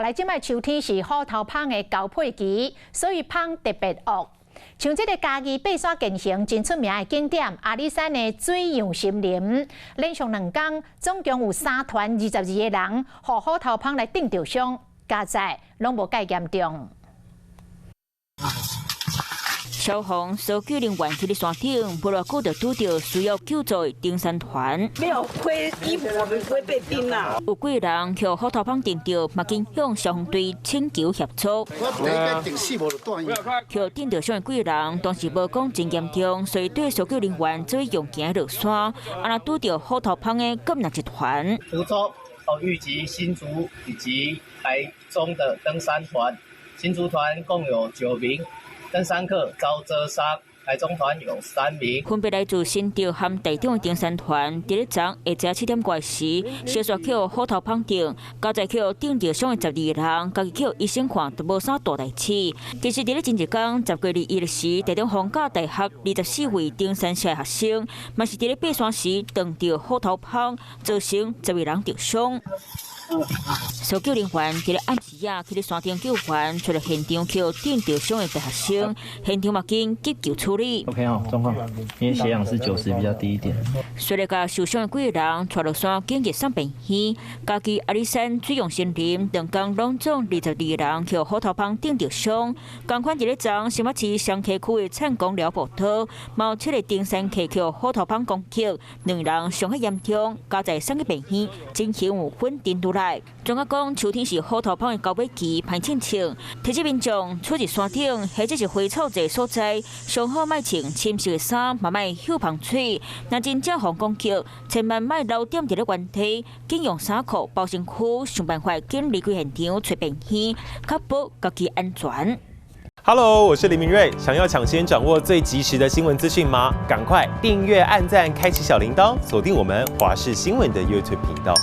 來，這擺秋天是虎頭蜂的交配期，所以蜂特別惡。像這个嘉義爬山健行真出名的景點阿里山的水漾森林，連續2工總共有三團22个人，予虎頭蜂來叮著傷，佳哉攏無蓋嚴重。消防搜救人員佇咧山頂，無偌久就拄著需要救助的登山團。沒有披衣服，我們不會被叮啦。有幾个人予虎頭蜂叮著，嘛緊向消防隊請求協助。我第一個叮死無就斷。予叮著傷的幾个人，當時無講真嚴重，所以綴搜救人員做用行落山，啊若拄著虎頭蜂的，閣另一團。途中哦，遇及新竹以及台中的登山團，新竹團共有9名。登山客遭蟄傷，台中團有3名。分別來自新竹和台中的登山團，佇咧昨下晝7點外時，相續予虎頭蜂叮，佳哉予叮著傷的12人，家己去醫生看都無啥大代誌。其實佇咧前一工10月21日時，台中逢甲大學24位登山社學生，嘛是佇咧爬山時撞著虎頭蜂，造成10個人著傷。搜救人員佇咧暗時仔去咧山頂救援，出來現場予叮著傷的大學生，現場嘛緊急救處理。 OK 哦，狀況，因為血氧是90，比較低一點。隨咧共受傷的幾个人帶落山緊急送病院。嘉義阿里山水漾森林2工攏總22人予虎頭蜂叮著傷。仝款佇咧昨新北市雙溪區的燦公寮步道，嘛有七个登山客予虎頭蜂攻擊，兩人傷較嚴重，佳哉送去病院進行有粉塵出來。專家講，秋天是虎頭蜂的交尾期，歹親像，提醒民眾出入山頂或者是花草濟所在，上好莫穿深色的衫，嘛莫嗅芳水。若真正予攻擊，千萬莫留踮佇咧原地，緊用衫褲包身軀，想辦法緊離開現場，揣病院，確保家己安全。 Hello，我是林明瑞。想要搶先掌握最及時的新聞資訊嗎？趕快訂閱、按讚、開啟小鈴鐺，鎖定我們華視新聞的 YouTube 頻道。